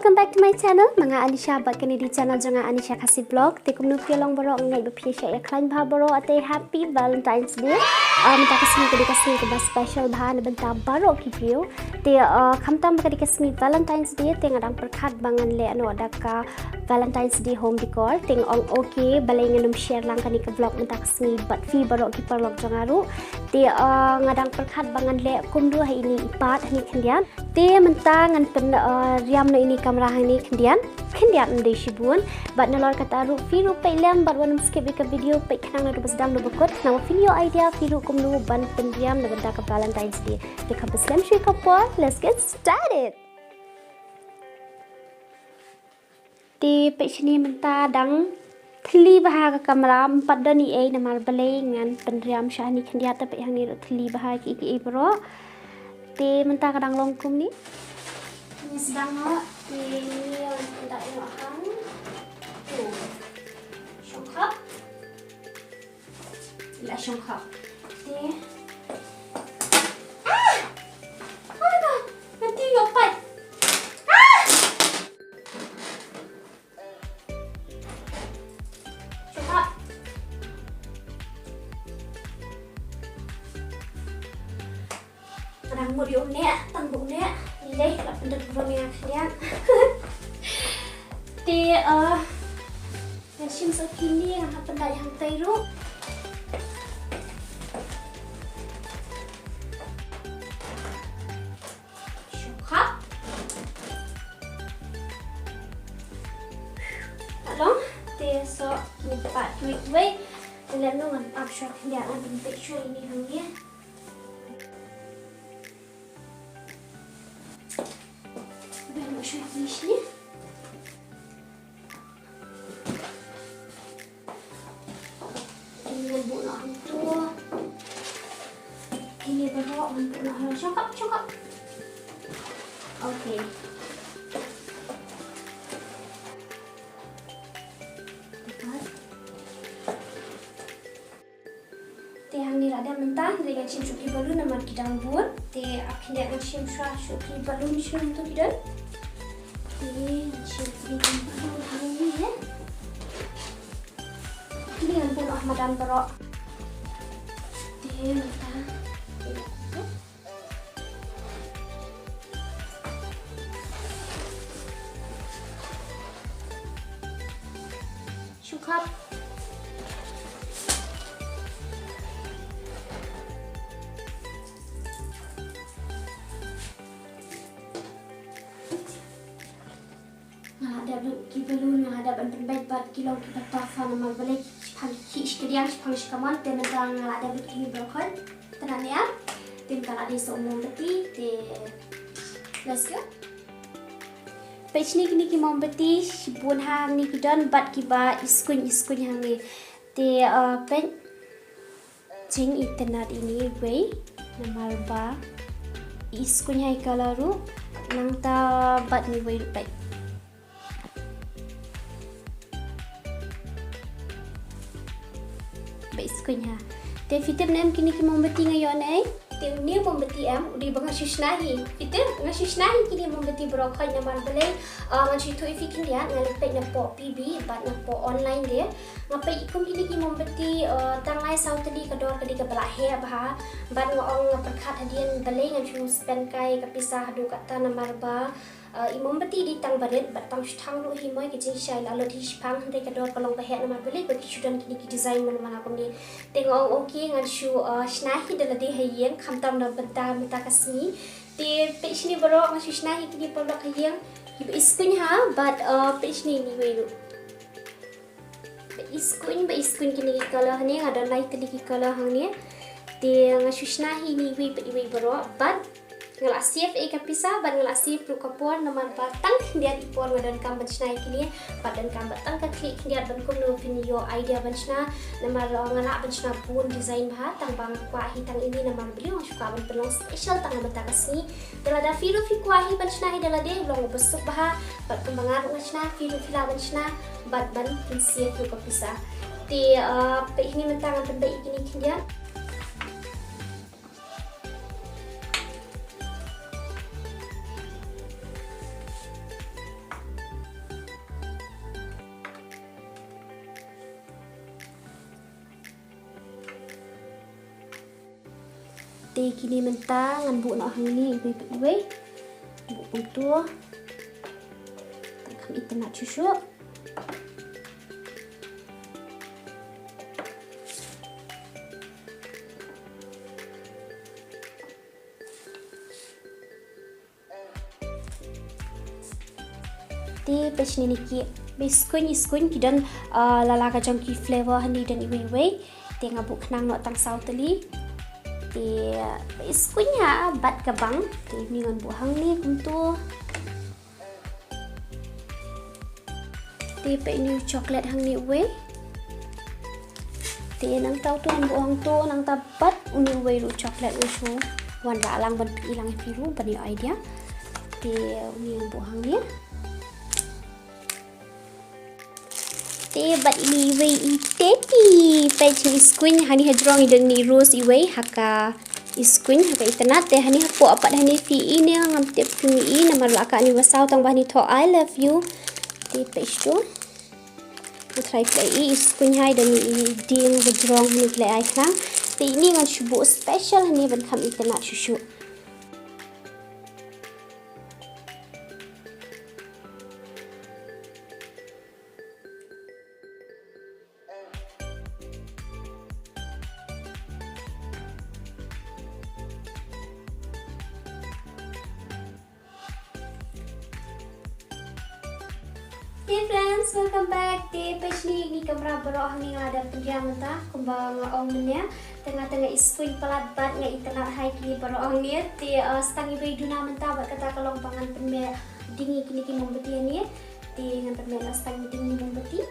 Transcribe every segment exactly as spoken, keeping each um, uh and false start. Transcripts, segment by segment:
Welcome back to my channel. Ma nga Anisha bad kane dei channel jong nga, Anisha Khasi Vlog. Te kumno phi long baroh, nga ngeit ba phi shah ïa khlaiñ bha baroh. Te happy Valentine's Day. Ah, mynta ka sngi ka dei ka sngi kaba special bha na bynta baroh ki briew. Te, ah, khamtam ba ka dei ka sngi Valentine's Day, te nga dang pyrkhat ba ngan leh noh da ka Valentine's Day home decor. Te nga ong okay, balei ngan ym share lang kane ka vlog mynta ka sngi bad phi baroh ki paralok jong nga ruh. Te, ah, nga dang pyrkhat ba ngan leh kumno ha ine i part hangne khyndiat. Te mynta ngan pyn, ah, riam noh ine i kamra hangne khyndiat. Khyndiat ym dei shibun. Bad nalor kata ruh phi ruh peit lem bad wat nym skip ïa ka video, peit khnang naduh ba sdang haduh ba kut, khnang ba phin ïoh idea phi ruh kumno ban pynriam na bynta ka Valentine's Day. Te khlem pynslem shuh ïa ka por, let's get started. Te peit shane mynta dang thylli bha ka kamra, ym pat don ei ei namar balei ngan pynriam shane khyndiat, te peit hangne ruh thylli bha kiei kiei baroh. Te mynta ka dang long kumne. Ngi sdang noh, te ngi wan pyndat noh hang. Tu. Shongkhap. La shongkhap. Te. Ah! Oh my God! Mati nga pat. Ah! Shongkhap. Ngan mut ïa u neh, tang ba u neh. Ïa lei, la pyndat burom ïa nga khyndiat. Te, eh, ngan shim sa kine, ngan hap pyndait hangtei ruh. Shongkhap. Ka long, te sa kine pat kiwei kiwei. Te lehse ngan ap shuwa khyndiat, ngan pynpeit shuwa ine hangne. Bad ngan shu finish ne. Kine ngan buh noh hangto. Kine baroh ngan buh noh ha. Shongkhap, shongkhap. Okay. Tepat. Te hangne la dep mynta, hynrei ngan shim shuh ki balloon namar ki dang bun. Te ap khyndiat ngan shim shuwa shuh ki balloon shuh to ki don. Te ngan shim ki balloon hangne, eh. Kine ngan buh noh ha madan baroh. Te mynta. Shongkhap. Nga la dep lut ki balloon, nga la dep ban pynbeit bad ki long kiba tough namar balei, shiphang ki khih shi kadiang, shiphang shi kamon, te mynta nga la dep lut kine baroh khoit. Te ngan ïa, te mynta la dei sa u mombati, te let's go. Peit shane kine ki mombati, shibun hangne ki don bad kiba iskuiñ iskuiñ hangne. Te, uh, peit. Jing itynnad ine iwei namar ba iskuiñ ha i color ruh, nangta bad ine iwei ruh peit. Ba iskuiñ ha. Te phi tip ne em kine ki mombati nga ïoh ne ei? Te une mombati em, u dei ba nga shu shna hi. Phi tip, nga shu shna hi kine mombati baroh khoit namar balei, ah, ngan shu ïathuh ïa phi khyndiat, nga la peit napoh P B bad napoh online de. Nga peit kum kine ki mombati, eh, tang lai saw tylli ka dor ka dei kaba la heh bha. Bad nga ong nga pyrkhat hadien balei ngan shu spend kai ka pisa haduh katta namar ba, eh, i mombati dei tang barit bad tang shu thang ruh hi moi, ka jingshai la lut hi shiphang, hynrei ka dor ka long ba heh namar balei ba ki shu don kine ki design man man kumne. Te nga ong okay ngan shu, eh, shna hi da lade ha ïing khamtam na bynta mynta ka sngi. Te peit shane baroh nga shu shna hi kine paralok ha ïing. Kiba iskuiñ ha bad, eh, peit shane ine iwei ruh. Ba iskuiñ, ba iskuiñ kine ki color hangne, nga don lai tylli ki color hangne. Te nga shu shna hi ine iwei bad iwei baroh bad nga la save ei ka pisa bad nga la save ruh ka por namar ba tang khyndiat i por nga donkam ban shna ïa kine bad donkam bad tang ka khlieh khyndiat ban kumno phin ïoh idea ban shna namar, uh, nga lah ban shna bun design bha tang ba nga kwah hi tang ine namar balei nga shu kwah ban pynlong special tang na bynta ka sngi. Te lada phi ruh phi kwah hi ban shna hi da lade long ba suk bha bad kumba nga ruh nga shna phi ruh phi lah ban shna bad ban pynsave ruh ka pisa. Te, uh, peit hangne mynta ngan pynbeit ïa kine khyndiat. Te kine mynta ngan buh noh hangne iwei pa iwei. Buh kumto. Tang kham itynnad shuh shuh. Te peit shane ki, ba skuin, skuin ki don, ah, la la ka jong ki flavor hangne don iwei iwei. Te nga buh khnang noh tang saw tylli. Te ba skuin ha bad ka bang. Te une ngan buh hangne kumto. Te peit une u chocolate hangne uwei. Te nangta uto ngan buh hangto, nangta bad une uwei ruh chocolate u shu wanrah lang ban pyni lang ïa phi ruh ban ïoh idea. Te une ngan buh hangne. Te bad ine iwei i teddy. Peit i skuin hangne hajrong i don ine i rose iwei ha ka i skuin ha ka itynnad. Te hangne hapoh pat hangne phi i ne ngam tip phi i namar la ka ine wa saw tang ba hangne thoh I love you. Te peit to. Nga try peit i skuin ha i don ine i dieng hajrong hangne ki la ai khnang. Te ine ngan shu buh special hangne ban kham itynnad shuh shuh. Hey friends, welcome back. Te peit shane ine i kamra baroh hangne nga la dep pyndiang mynta kumba nga ong mynne. Te nga tang i skuin palat bad nga itynnad ha kine baroh hangne. Te, uh, sa tang iwei duna mynta bad kata ka long ba ngan pynmih ding ïa kine ki mombati hangne. Te ngan pynmih noh sa tang ding mombati.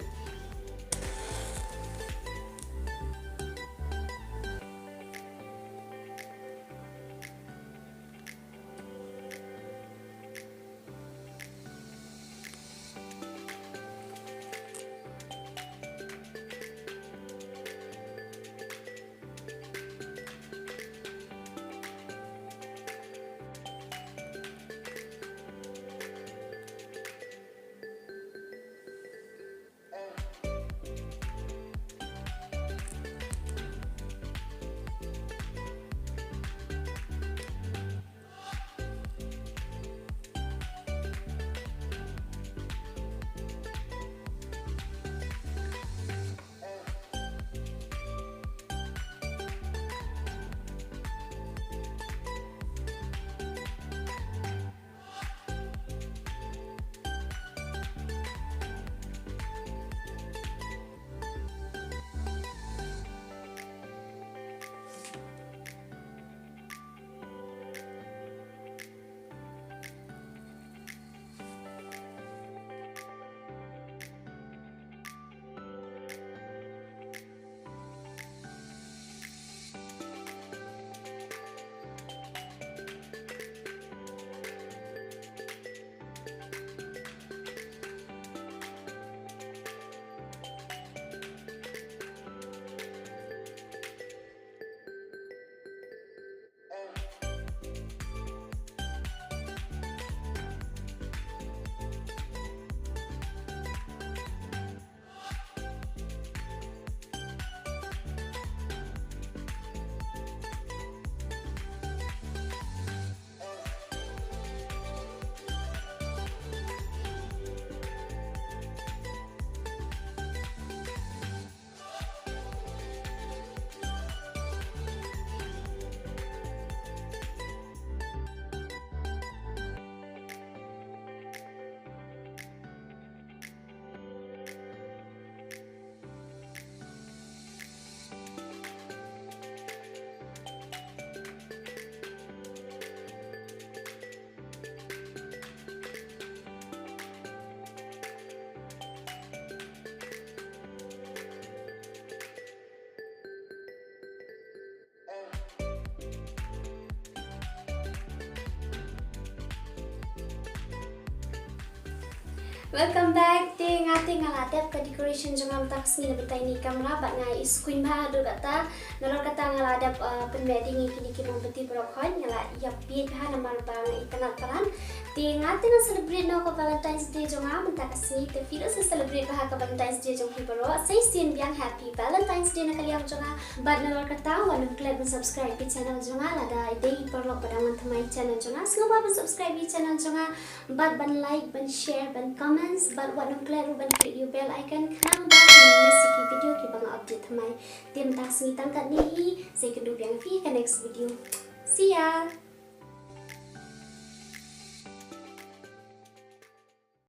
Welcome back. Te nga te nga la dep ka decoration jong nga mynta ka sngi na batai ni kamra bad nga i skuin bha haduh kata. Nalor kata nga la dep uh, pynmeh ding i kini ki mombati baroh khoi nga la ïap bieit bha namar ba nga i tnat paran. Te nga te nga celebrate noh ka Valentine's Day jong nga mynta ka sngi te phi ruh sa celebrate bha ka Valentine's Day jong phi baroh. Sa shisien biang Happy Valentine's Day na ka liang jong nga. Bad nalor kata wat nym klet ban subscribe ïa channel jong nga lada dei paralok ba dang wan thymmai channel jong nga. Sngewbha ban subscribe ïa channel jong nga. Bad ban like, ban share, ban comments, bad wat nym klet ruh ban click ïa u bell icon khnang ba ym miss ïa ki video kiba nga update thymmai. Te mynta ka sngi tang katne hi, sa ïakynduh biang ïa phi ka next video. See ya.